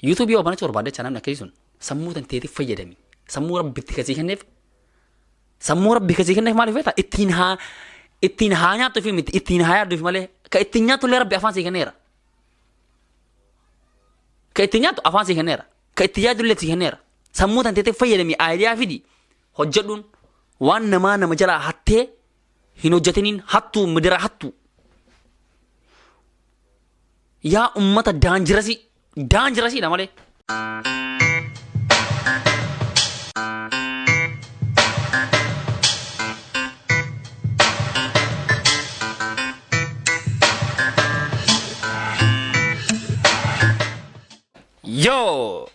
YouTube yoo banachuu barbaadde jecha namni akkasii sun sammuu tanteetiif fayyadami. Sammuu rabbitti kasii kenneef sammuu rabbi kasii kenneef maaliif beektaa? Ittiin haa nyaattuu fi miti, ittiin haa yaadduuf malee. Ka ittiin nyaattu illee rabbi afaan sii kenneera. Ka ittiin nyaattu afaan sii kenneera. Ka ittiin yaaddu illee sii kenneera. Sammuu tanteetiif fayyadami, idea fidi hojjedhuun waan namaa nama jalaa hattee hin hojjetiniin hattuu midira hattuu. Yaa ummata dangerous dangerousiidha malee. Yoo!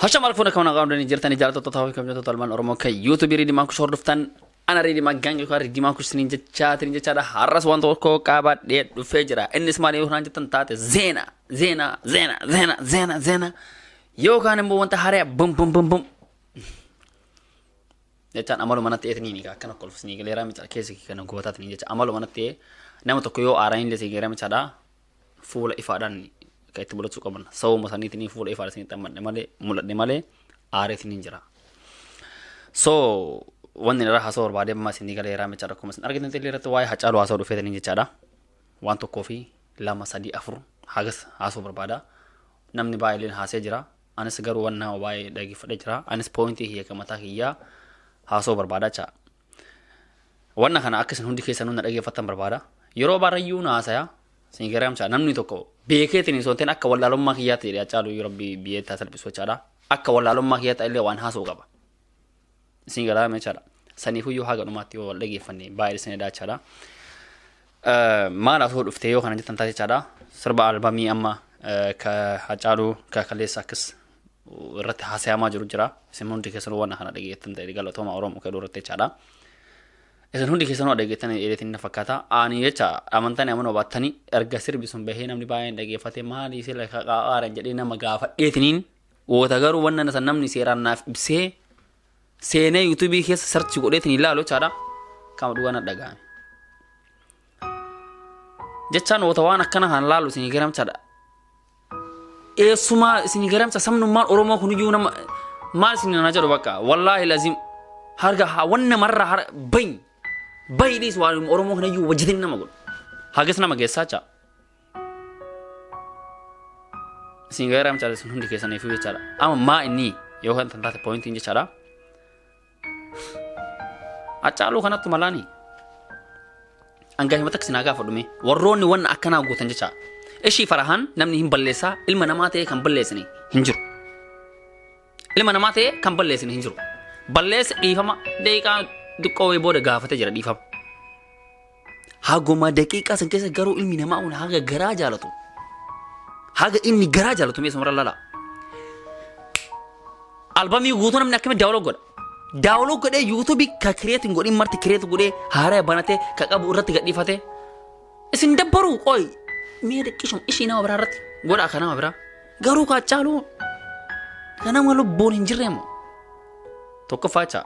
Hasha maal fuuna kamana qaamdanii jirtanii jaallattoota ta'uu kabajattoota almaan Oromoo kan YouTube Riidimaa Kush hordoftan, ana Riidimaa Gaangee yookaan Riidimaa Kush siniin jechaatiin jechaadha. Har'as waan tokko qabadhee dhufee jira. Innis maal yoo jettan taate, zeena zeena zeena zeena zeena zeena yookaan immoo wanta haaraa bum bum bum bum jechaan amaluma natti ta'eetiin ni akkana kolfisnii galeeraa mica keessa kana gubataatiin jecha amaluma natti ta'e. Nama tokko yoo aaraan illee si galeeraa micaadha, fuula ifaadhaan kan itti mul'achuu qaban sababuma saniitiin fuula ifaadhaan isinitti amadhe malee mul'adhe malee aareetiin hin jira. So wanni irraa haasa'uu barbaade amma isinii galeeraa micaadha. Akkuma isin argitan illee irratti waa'ee Hacaaluu haasa'uu dhufeetanii jechaadha. Waan tokkoo fi lama sadii afur hagas haasa'uu barbaada. Namni baay'een haasee jira. Anis garuu waan nama baay'ee dhaggeeffadhee jira. Anis pointii kiyya kan mataa kiyyaa haasa'uu barbaada jecha. Wanna kana akka isin hundi keessanuu na dhaggeeffattan barbaada. Yeroo baay'eeyyuu na haasaya. Isin gara amsa namni tokko beekeetiin osoo hin ta'in akka wallaalummaa kiyyaatti jedhee Hacaaluu yoo rabbi biyyeetti haa salphisu jechaadha. Akka wallaalummaa kiyyaatti illee waan haasa'u qaba. Isin gara jechaadha. Saniifuyyuu haga dhumaatti yoo wal dhaggeeffanne baay'ee isin jechaadha. Maal asoo dhuftee yoo kana jettan taate jechaadha. Sirba albamii amma ka Hacaaluu ka kaleessa akkas irratti haasayamaa jiru jira. Isin hundi keessanuu waan kana dhageettan ta'e galatooma Oromoo kan irratti jechaadha. Isin hundi keessanuu dhageettan dheereetiin na fakkaata. Ani jecha amantaan amanuu baattanii erga sirbi sun bahee namni baay'een dhageeffate maali sila qaqaaran jedhee nama gaafadheetiniin woota garuu wanna san namni seeraan naaf ibsee seenee YouTubeii keessa search godheetiin ilaalu jechaadha. Kama dhugaa na dhaga'ame. Jechaan woota waan akkana kan laalu isin garamchaadha. Eessumaa isin garamcha sabnummaan Oromoo kuniyyuu nama maal isin na jedhu bakka wallaahi lazim harga wanna marra har bayi bayi dhiis waan Oromoo kanayyuu wajjitin nama godhu. Hagas nama geessaa jaa. Isin garamchaadha isin hundi keessaniifuu jechaadha. Amma maa inni yookaan tan taate pointiin jechaadha. Hacaaluu kanattu malaani. Hanga himata sinaa gaafa dhume warroonni wanna akkanaa gootan jecha. Ishii farahaan namni hin balleessaa, ilma namaa ta'e kan balleessine hin jiru. Ilma namaa ta'e kan balleessine hin jiru. Balleessa dhiifama daqiiqaa xiqqoo wayii booda gaafate jira dhiifama. Haguma daqiiqaa san keessa garuu ilmi namaa kun haga garaa jaalatu. Haga inni garaa jaalatu mee sumarra lala. Albamii guutuu namni akkamitti download godha? Download godhee YouTubeii ka create hin godhin marti create godhee haaraa banatee ka qabu irratti gadhiifate. Isin dabbaruu qoy mee xiqqishum ishii nama biraa irratti godha ka nama biraa. Garuu ka Hacaaluu ka nama lubbuun hin jirre moo? Tokkoffaa jecha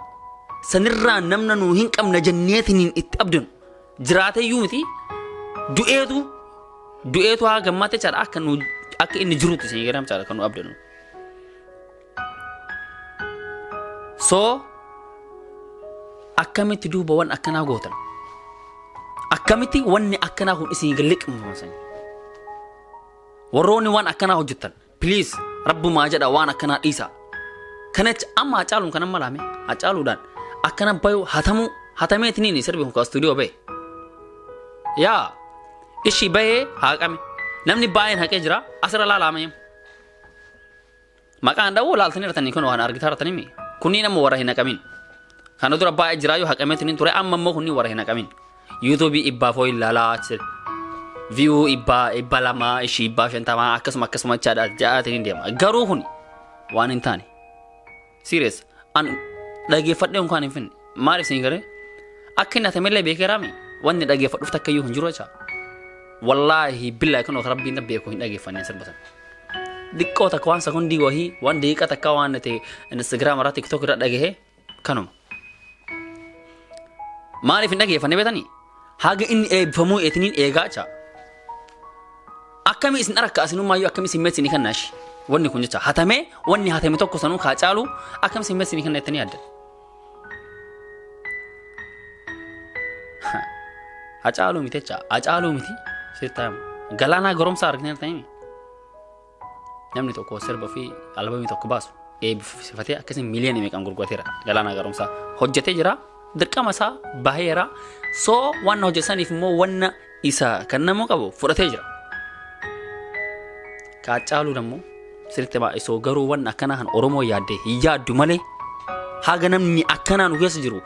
sanirraa namna nuu hin qabna jenneetiniin itti abdinu jiraateyyuu miti, du'eetu du'eetu haa gammaate jechaadha, akka nu akka inni jirutti isin gara jechaadha kan nu abdinu. So akkamitti duuba waan akkanaa gootan? Akkamitti wanni akkanaa kun isin liqimfaman? Warroonni waan akkanaa hojjettan, please, rabbumaa jedha waan akkanaa dhiisa. Kanach amma Hacaaluun kanan malaame Hacaaluudhaan akkana bayu hatamuu hatameetiniin sirbi kun ka stuudiyoo bahe. Yaa ishii bahee haqame, namni baay'een haqee jira asirra laalame. Maqaan dhawuu laaltanii jirtanii kun waan argitaa jirtanii mi? Kunniin amma warra hin haqamin. Kana dura baay'ee jiraayyuu haqameetiniin ture, amma immoo kunniin warra hin haqamin. YouTubeii dhibbaaf ho'i ilaalaa view dhibbaa 200 ishii 150 akkasuma akkasuma jechaadha ja'aatiin deema. Garuu kun waan hin taane. Serious an dhageeffadhee unkaan hin finne. Maaliif isin galee? Akka inni hatamellee beekeeraami. Wanni dhageeffadhuuf takka iyyuu hin jiru jecha. Wallaahi billaahi kun rabbiin beeku hin dhageeffanne sirba sana. Xiqqoo takka waan sekondii wahii waan daqiiqaa takka waan ta'e Instagram irraa TikTok irraa dhagahee kanuma. Maaliif hin dhageeffanne beetanii? Haga inni eebbifamuu eetiniin eegaa jecha. Akkami isin arakka asinumaayyuu akkami isin meetti ni kannaashi. Wanni kun jecha hatamee wanni hatame tokko sanuu kaa caalu akkam isin messinii kenna jettanii yaaddan. Hacaaluu miti jecha hacaaluu miti sitti himu. Galaanaa Goromsaa argitanii jirtanii namni tokko sirba fi albamii tokko baasu eebbisifatee akkasii miliyoona meeqaan gurgurateera. Galaanaa Goromsaa hojjetee jira, dirqama isaa baheera, soo waan hojjetaniif immoo wanna isa kan nama qabu fudhatee jira. Kaacaaluu ammoo sirriitti baay'isoo garuu wanna akkanaa kan Oromoo yaadde hin yaaddu malee haga namni akkanaa nu keessa jiru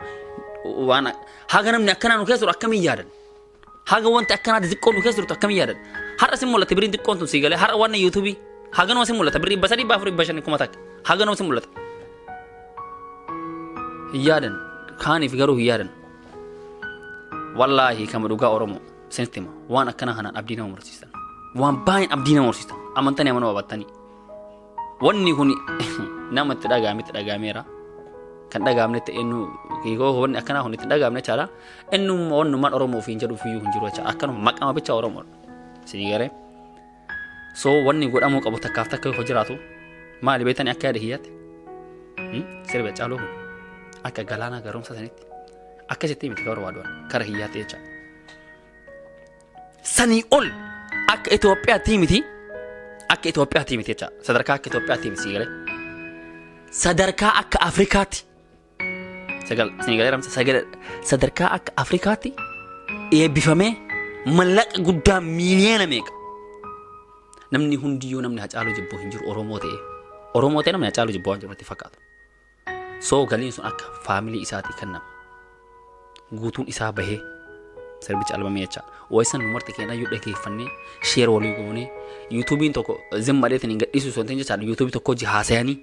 waan haga namni akkanaa nu keessa jiru akkamiin yaadan? Haga wanti akkanaa xixiqqoon nu keessa jirtu akkamiin yaadan? Har'a sin mul'ata birriin xiqqoon tun sii galee har'a waan yuutuubii haganuma sin mul'ata birrii 300, 400, 500, 1000 haganuma sin mul'ata. Hin yaadan kaaniif garuu hin yaadan. Wallaahi kama dhugaa Oromoo isinitti hima waan akkanaa kanaan abdii nama mursiistan. Waan baay'een abdii nama mursiistan amantanii amanuu babattanii. Wanni kun nama itti dhaga'ame itti dhaga'ameera. Kan dhaga'amnetti eenyu kiikoo wanni akkanaa kun itti dhaga'amne jechaadha. Innummaa wannummaan Oromoo ofiin jedhuuf iyyuu hin jiru jecha akkanuma maqama bicha Oromoodha. Isinii garee. So wanni godhamuu qabu takkaaf takka yoo jiraatu maali beektanii akka yaada kiyyaatti? Sirba Caaluu kun akka Galaanaa Garoomsaa sanitti akkasitti miti kan barbaadu kara kiyyaatti jecha. Sanii ol akka Itoophiyaatti miti akka Itoophiyaatti miti jecha sadarkaa akka Itoophiyaatti miti sii galee. Sadarkaa akka Afrikaatti sagal sii galee ramsa sagal sadarkaa akka Afrikaatti eebbifamee mallaqa guddaa miiliyoona meeqa namni hundiyyuu namni Hacaaluu jibbuu hin jiru Oromoo ta'e Oromoo ta'e namni Hacaaluu jibbuu waan jiru natti fakkaatu. So galiin sun akka faamilii isaatii kennama. Guutuun isaa bahee sirbicha albamee jecha. Wayisan nu marti keenya iyyuu dhageeffannee sheer walii goonee yuutuubiin tokko zimmadeetiin hin gadhiisu osoo hin ta'in jechaadha yuutuubii tokko hojii haasayanii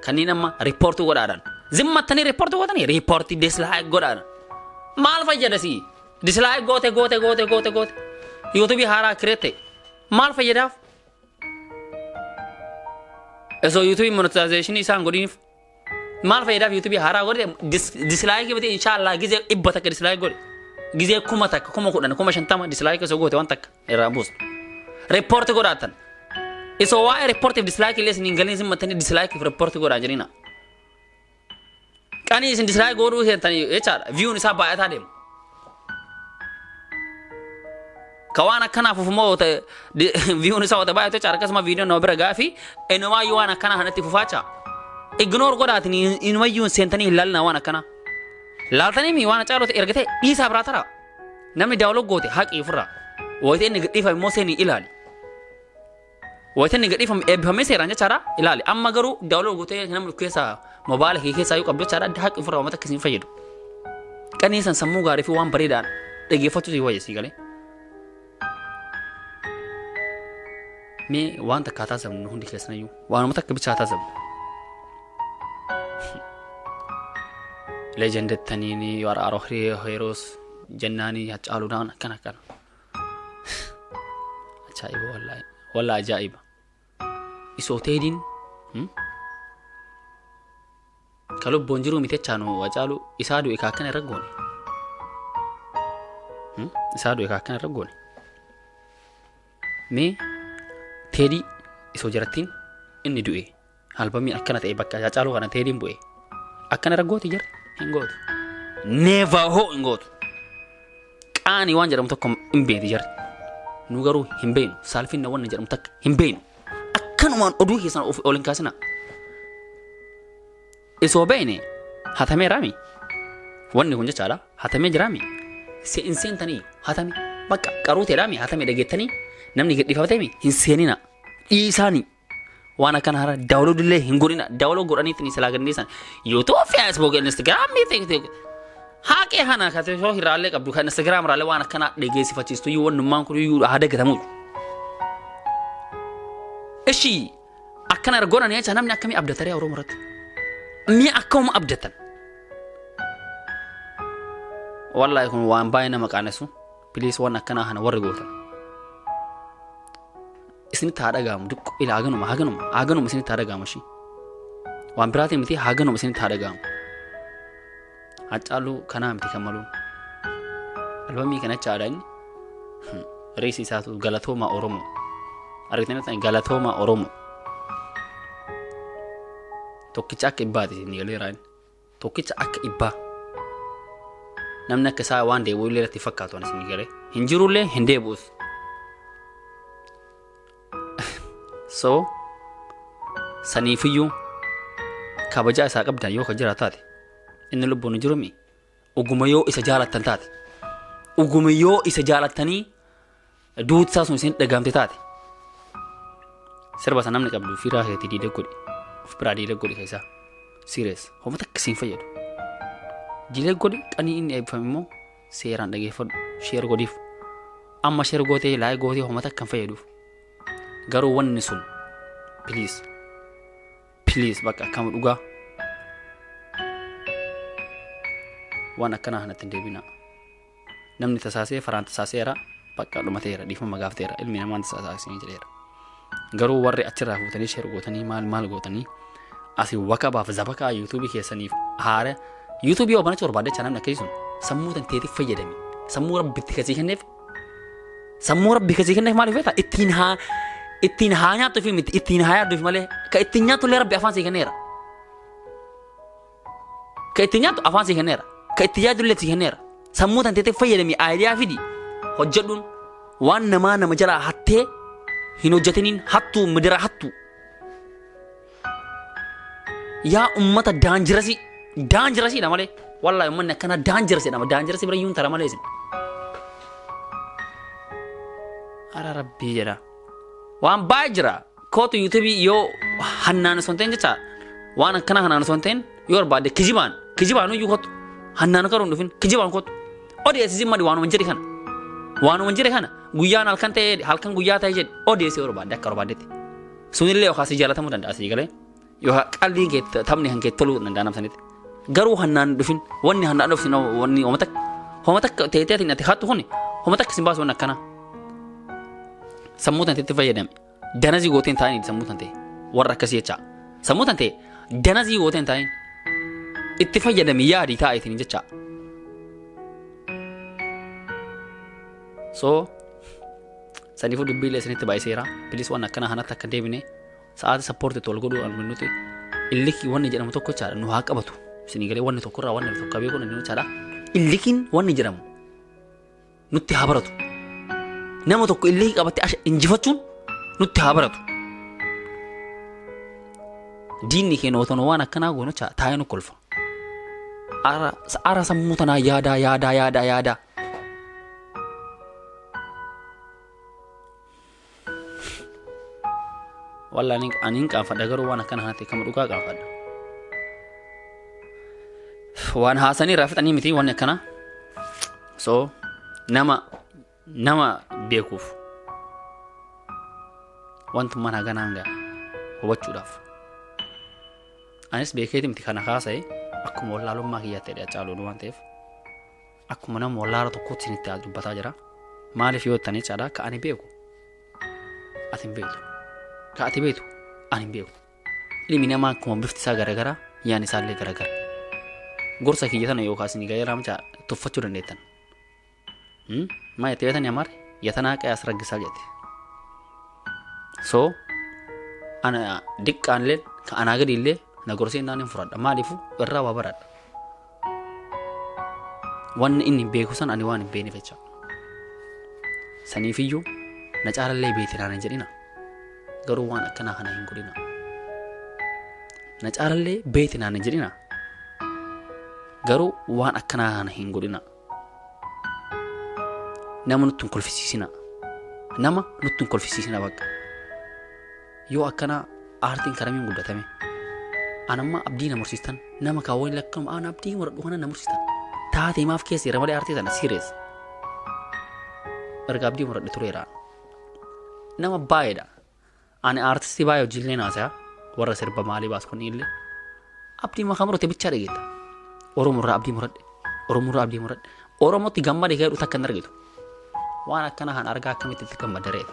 kanneen amma riippoortii godhaadhaan zimmattanii riippoortii godhanii riippoortii dislaayik godhaadhaan maal fayyada si dislaayik goote goote goote goote goote yuutuubii haaraa kireette maal fayyadaaf osoo yuutuubii monetization isaan godhiniif maal fayyadaaf yuutuubii haaraa godhe dislaayikii miti inshaallah gizee 100 dislaayik godhe gizee 1000 10,000 50,000 dislaayik osoo goote waan takka irraa buustu riippoortii godhaatan isoo waa'ee riippoortiif dislaayik illee isin hin galin isin mattanii dislaayikiif riippoortii godhaa jedhina qanii isin dislaayik godhuu seentanii jechaadha viyuun isaa baay'ataa deema. Ka waan akkanaaf ufumoo viyuun isaa wata baay'atu jechaadha akkasuma viidiyoon nama bira gaafi inumaayyuu waan akkanaa kanatti fufaacha. Ignore godhaatiin inumayyuu seentanii hin laalina waan akkanaa. Laaltanii mi waan caaloo ta'e erga ta'e dhiisaa biraa taraa. Namni daawwaloo goote haqii ofirraa. Wayita inni gadhiifame immoo seenii ilaali. Wayita inni gadhiifame eebbifamee seeraan jechaadha ilaali. Amma garuu daawwaloo gootee namni keessaa mobaayila kee keessaa yoo qabdu jechaadha haqii ofirraa uummata akkasiin fayyadu. Qanii san sammuu gaarii fi waan bareedaan dhaggeeffachuu si wayya sii galee. Mee waan takka haa taasifnu hundi keessanayyuu waanuma takka bicha haa taasifnu. Legend jettaniini you are our heroes jennaanii Hacaaluudhaan akkana akkana. Ajaa'iba wallaahi wallaahi ajaa'iba. Isoo teediin ka lubbuun jiruu miti jechaa nu Hacaaluu isaa du'e ka akkana irra goone. Isaa du'e ka akkana irra goone. Mee teedii isoo jarattiin inni du'e albamiin akkana ta'e bakka Hacaaluu kana teediin bu'e akkana irra goote jarri hin gootu. Never hoo hin gootu. Qaanii waan jedhamu tokko hin beekti jarri. Nu garuu hin beeknu saalfinna wanna jedhamu takka hin beeknu. Akkanumaan oduu keessan of ol hin kaasina. Isoo beekne hatameeraami. Wanni kun jechaadha hatamee jiraami. Hin seentanii hatame bakka qaruuteedhaami hatame dhageettanii namni gadhiifateemi hin seenina dhiisaani. Waan akkana hara daawulood illee hin godhina daawulood godhaniitiin silaa gadhiisan YouTube Facebook Instagram TikTok haqee kana ka soo hiraallee qabdu kan Instagram irraallee waan akkana dhageessifachiistu iyyuu wannummaan kun iyyuu haa dagatamu. Ishi akkana ergoonanii jecha namni akkamii abdataree Oromoo irratti mi'a akkamuma abdatan. Wallaahi kun waan baay'ee nama qaanessu piliis waan akkanaa kana warri gootan. Isinitti haa dhaga'amu diqqo ila haganuma haganuma haganuma isinitti haa dhaga'amu ishii. Waan biraatiin miti haganuma isinitti haa dhaga'amu. Haccaaluu kanaa miti kan maluun. Albamii kana jechaadha inni. Reessi isaatu galatooma Oromoo. Argitanii galatoomaa Oromoo. Tokkicha akka ibbaati isin galeera inni. Tokkicha akka ibbaa. Namni akka isaa waan deebi'u illee irratti fakkaatu ani isin galee. Hin jirullee hin deebi'us. So saniifiyyuu kabajaa isaa qabdan yoo ka jira taate inni lubbuun hin jirumi uguma yoo isa jaalattan taate uguma yoo isa jaalattanii duuti isaa sun isin dhagaamte taate sirba sana namni qabdu firaa keetii diidee godhi of biraa diidee godhi keessaa serious homa takka siin fayyadu diidee godhi qanii inni eebbifame immoo seeraan dhageeffadhu share godhiif amma share gootee like gootee homa takka hin fayyaduuf garuu wanni sun please please bakka akkam dhugaa waan akkanaa kanatti hin deebinaa. Namni tasaasee faraan tasaaseera bakka dhumateera dhiifama gaafteera ilmi namaan tasaasee jedheera. Garuu warri achirraa fuutanii share gootanii maal maal gootanii asii wakabaaf zabakaa yuutuubii keessaniif haara yuutuubii yoo banachuu barbaadde namni akkasii sun sammuu tan teetiif fayyadami sammuu rabbitti kasii kenneef sammuu rabbi kasii kenneef maaliif feeta ittiin haa nyaattu fi miti ittiin haa yaadduuf malee ka ittiin nyaattu illee rabbi afaan sii kenneera. Ka ittiin nyaattu afaan sii kenneera. Ka ittiin yaaddu illee sii kenneera. Sammuu tan teetiif fayyadami aayidiyaa fidi hojjedhuun waan namaa nama jalaa hattee hin hojjetiniin hattuu midira hattuu. Yaa ummata daanjirasii daanjirasiidha malee wallaahi ummanni akkana daanjirasiidha daanjirasii bira iyyuu hin tara malee isin. Ara rabbii jedha. Waan baay'ee jira. Kootu yuutuubii yoo hannaan osoo hin ta'in jecha waan akkana hannaan osoo hin ta'in yoo barbaadde kijibaan kijibaan iyyuu kootu hannaan karuu hin dhufin kijibaan kootu odeessisi madi waanuma hin jedhe kana waanuma hin jedhe kana guyyaan halkan ta'ee halkan guyyaa ta'e jedhe odeessee barbaadde akka barbaaddetti sunillee yookaan si jaalatamuu danda'a si galee yookaan qalbiin kee taphni kan kee toluu danda'a namsanitti garuu hannaan hin dhufin wanni hannaan dhufin wanni homa takka homa takka teeteetiin ati hattu kuni homa takka sin baasu wanni akkanaa. Sammuu tanteetti fayyadame danazii gooteen taa'in sammuu tantee warra akkasii jecha sammuu tantee danazii gooteen taa'in itti fayyadami yaadii taa'itiin jecha. So saniifuu dubbii illee isinitti baay'iseera bilis waan akkana kanatti akka deebine sa'aatii sappoortii wal godhuu nuti illikii wanni jedhamu tokko jechaadha nu haa qabatu isinii galee wanni tokkorraa wanni tokko beekuu dandeenyu jechaadha illikiin wanni jedhamu nutti haa baratu. Nama tokko illikii qabattee injifachuun nutti haa baratu. Diinni keenya otoo waan akkanaa goonu jecha taa'ee nu kolfa. Ara sammuu tanaa yaadaa yaadaa yaadaa yaadaa. Wallaahi ani hin qaanfadha garuu waan akkana kanatti kama dhugaa qaanfadha. Waan haasanii irraa fixanii miti wanni akkanaa. So nama beekuuf wantummaan haganaa hanga hubachuudhaaf. Anis beekeeti miti kana kaasa'e akkuma wallaalummaa kiyyaatti jedhee caaluun waan ta'eef akkuma nama wallaala tokkotti isinitti dubbataa jira. Maaliif yoo jettanii jechaadha ka ani beeku ati hin beektu. Ka ati beektu ani hin beeku. Ilmi namaa akkuma bifti isaa garagaraa yaadni isaallee garagara. Gorsa kiyya tana yookaas ni gaheera mucaa tuffachuu dandeettan. Maa jettee beektanii amaarri yatanaa qe'ee as raggisaa jette. So ana diqqaan illee ka anaa gadi illee na gorsee naan hin fudhadha. Maaliifuu irraa waa baradha. Wanni inni beeku san ani waan hin beekneef jecha. Saniifiyyuu na caalallee beekte naan hin jedhina. Garuu waan akkanaa kana hin godhina. Na caalallee beekte naan hin jedhina. Garuu waan akkanaa kana hin godhina. Nama nutti hin kolfisiisina. Nama nutti hin kolfisiisina bakka. Yoo akkanaa aartiin karamiin guddatame. Anamma abdii na mursiistan nama kaawwan lakkaa'u aan abdii muradhu kana na mursiistan. Taatee maaf keessa jira malee aartii sana serious. Erga abdii muradhe tureera. Nama baay'eedha. Ani aartistii baay'ee hojiilee naasaya warra sirba maalii baasu kun illee abdii makaa murate bichaa dhageetta. Oromoo irraa abdii muradhe. Oromoo irraa abdii muradhe. Oromootti gammade kee takka hin argitu. Waan akkana kan argaa akkamitti itti gammaddareeta.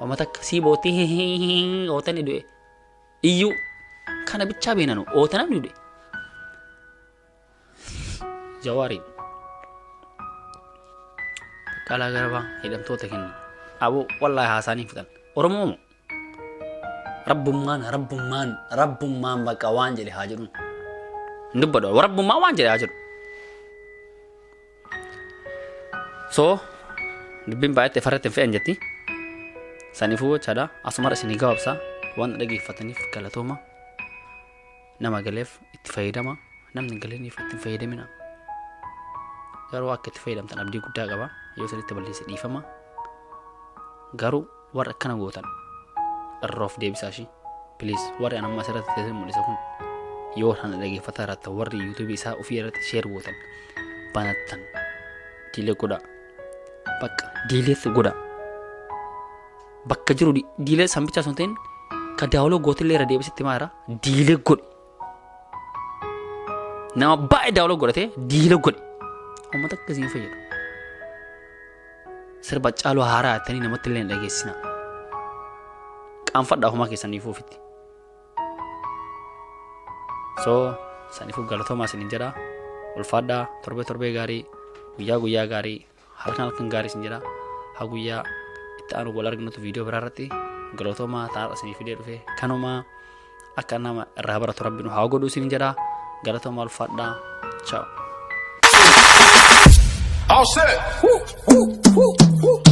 Homa takka sii bootii ootani du'e. Iyyuu kana bichaa beenanu oota namni du'e. Jawaariin. Baqqalaa Garbaa hidhamtoota kenna. Aboo wallaahi haasaanii fixan. Oromoo moo? Rabbummaan rabbummaan rabbummaan bakka waan jedhe haa jedhu. Hin dubbadhu rabbummaan waan jedhe haa jedhu. So dubbiin baay'eetti farratti hin fe'an jetti. Saniifuu jechaadha asumarra isinii gabaabsa waan dhageeffataniif galatooma. Nama galeef itti fayyadama namni hin galiniif itti hin fayyadamina. Garuu akka itti fayyadamtan abdii guddaa qaba yoo isinitti balleesse dhiifama. Garuu warra akkana gootan irra of deebisaa ishii. Please warri an amma asirratti isin mul'isa kun yoo kana dhageeffataa irratti warri yuutuubii isaa ofii irratti sheer gootan banattan diilee godhaa. Bakka diileetti godhaa. Bakka jiru diilee sanbichaa sun ta'in ka daawuloo gootillee irra deebisitti maara diilee godhi. Nama baay'ee daawuloo godhatee diilee godhi. Uummata akkasii hin fayyadu. Sirba caaluu haaraa jettanii namatti illee hin dhageessina. Qaanfadhaa homaa keessaniifuu ofitti. So saniifuu galatoomaa isinin jedha. Ulfaadhaa torbee torbee gaarii guyyaa guyyaa gaarii halkan halkan gaarii isin jedha. Haa guyyaa itti aanu wal arginutu viidiyoo biraa irratti galatoomaa ta'aa isinii fidee dhufe kanumaa akka nama irraa baratu rabbi nu haa godhu isin jedha. Galatoomaa ulfaadhaa. Ciao. All set. Woo, woo, woo, woo.